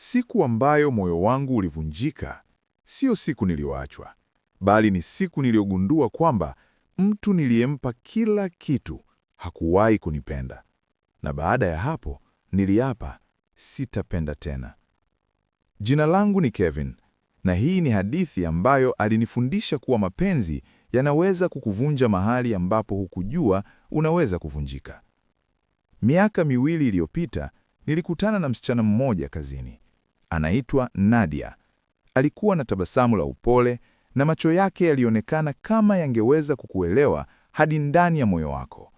Siku ambayo moyo wangu ulivunjika, sio siku niliyoachwa, bali ni siku niliyogundua kwamba mtu niliyempa kila kitu hakuwahi kunipenda. Na baada ya hapo niliapa sitapenda tena. Jina langu ni Kevin, na hii ni hadithi ambayo alinifundisha kuwa mapenzi yanaweza kukuvunja mahali ambapo hukujua unaweza kuvunjika. Miaka 2 iliyopita nilikutana na msichana mmoja kazini. Anaitwa Nadia. Alikuwa na tabasamu la upole na macho yake yalionekana kama yangeweza kukuelewa hadi ndani ya moyo wako.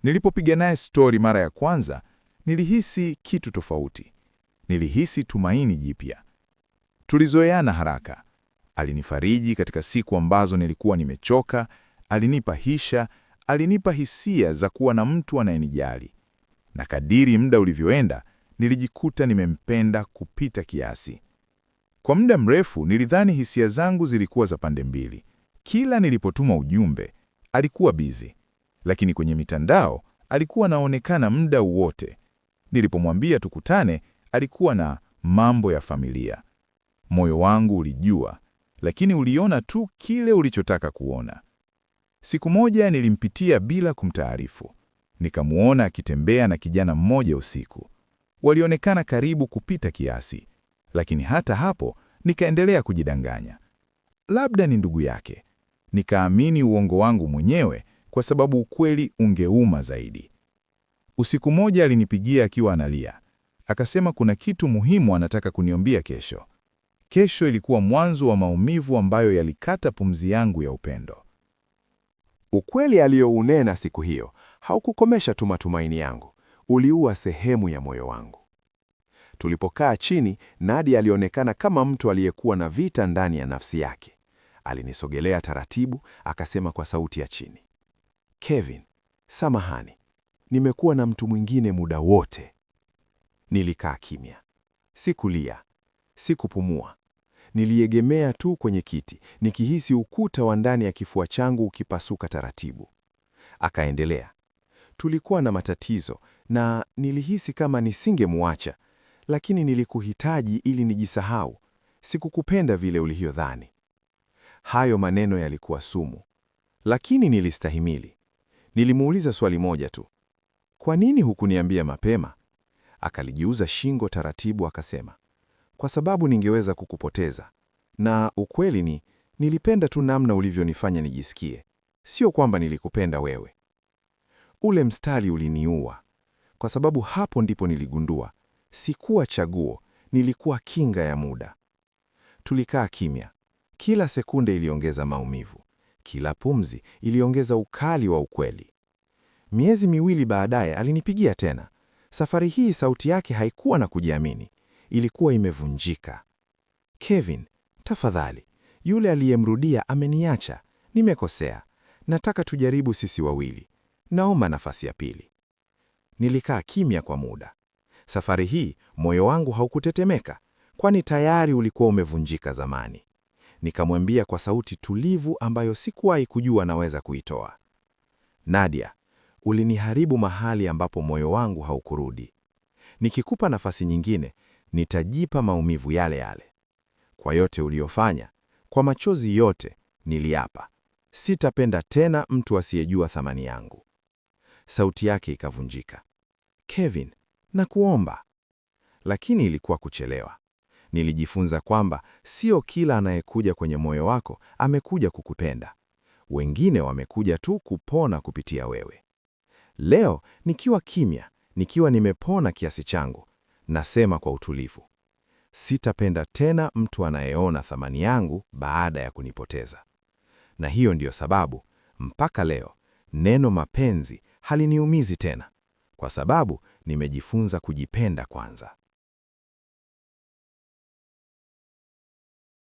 Nilipopiga naye stori mara ya kwanza, nilihisi kitu tofauti. Nilihisi tumaini jipya. Tulizoeana haraka. Alinifariji katika siku ambazo nilikuwa nimechoka, alinipa hisha, alinipa hisia za kuwa na mtu anayenijali. Na kadiri muda ulivyoenda, nilijikuta nimempenda kupita kiasi. Kwa muda mrefu nilidhani hisia zangu zilikuwa za pande mbili. Kila nilipotuma ujumbe, alikuwa busy. Lakini kwenye mitandao alikuwa anaonekana muda wote. Nilipomwambia tukutane, alikuwa na mambo ya familia. Moyo wangu ulijua, lakini uliona tu kile ulichotaka kuona. Siku moja nilimpitia bila kumtaarifu. Nikamuona akitembea na kijana mmoja usiku. Walionekana karibu kupita kiasi, lakini hata hapo nikaendelea kujidanganya. Labda ni ndugu yake. Nikaamini uongo wangu mwenyewe kwa sababu ukweli ungeuma zaidi. Usiku moja alinipigia akiwa analia. Akasema kuna kitu muhimu anataka kuniombia kesho. Kesho ilikuwa mwanzo wa maumivu ambayo yalikata pumzi yangu ya upendo. Ukweli aliyounena siku hiyo haukukomesha tu matumaini yangu, uliua sehemu ya moyo wangu. Tulipokaa chini, Nadia alionekana kama mtu aliyekuwa na vita ndani ya nafsi yake. Alinisogelea taratibu, akasema kwa sauti ya chini, Kevin, samahani, nimekuwa na mtu mwingine muda wote. Nilikaa kimya, sikulia, sikupumua. Niliegemea tu kwenye kiti, nikihisi ukuta wa ndani ya kifua changu ukipasuka taratibu. Akaendelea, tulikuwa na matatizo na nilihisi kama nisingemwacha, lakini nilikuhitaji ili nijisahau. Sikukupenda vile ulivyodhani. Hayo maneno yalikuwa sumu, lakini nilistahimili. Nilimuuliza swali moja tu, kwa nini hukuniambia mapema? Akaligeuza shingo taratibu, akasema, kwa sababu ningeweza kukupoteza, na ukweli ni nilipenda tu namna ulivyonifanya nijisikie, sio kwamba nilikupenda wewe. Ule mstari uliniua, kwa sababu hapo ndipo niligundua sikuwa chaguo, nilikuwa kinga ya muda. Tulikaa kimya. Kila sekunde iliongeza maumivu, kila pumzi iliongeza ukali wa ukweli. Miezi 2 baadaye alinipigia tena. Safari hii sauti yake haikuwa na kujiamini, ilikuwa imevunjika. Kevin, tafadhali, yule aliyemrudia ameniacha, nimekosea. Nataka tujaribu sisi wawili. Naomba nafasi ya pili. Nilikaa kimya kwa muda. Safari hii moyo wangu haukutetemeka, kwani tayari ulikuwa umevunjika zamani. Nikamwambia kwa sauti tulivu ambayo sikuwahi kujua naweza kuitoa. Nadia, uliniharibu mahali ambapo moyo wangu haukurudi. Nikikupa nafasi nyingine, nitajipa maumivu yale yale. Kwa yote uliyofanya, kwa machozi yote, niliapa, sitapenda tena mtu asiyejua thamani yangu. Sauti yake ikavunjika. Kevin, nakuomba. Lakini ilikuwa kuchelewa. Nilijifunza kwamba sio kila anayekuja kwenye moyo wako amekuja kukupenda. Wengine wamekuja tu kupona kupitia wewe. Leo nikiwa kimya, nikiwa nimepona kiasi changu, nasema kwa utulivu, sitapenda tena mtu anayeona thamani yangu baada ya kunipoteza. Na hiyo ndiyo sababu mpaka leo neno mapenzi haliniumizi tena, kwa sababu nimejifunza kujipenda kwanza.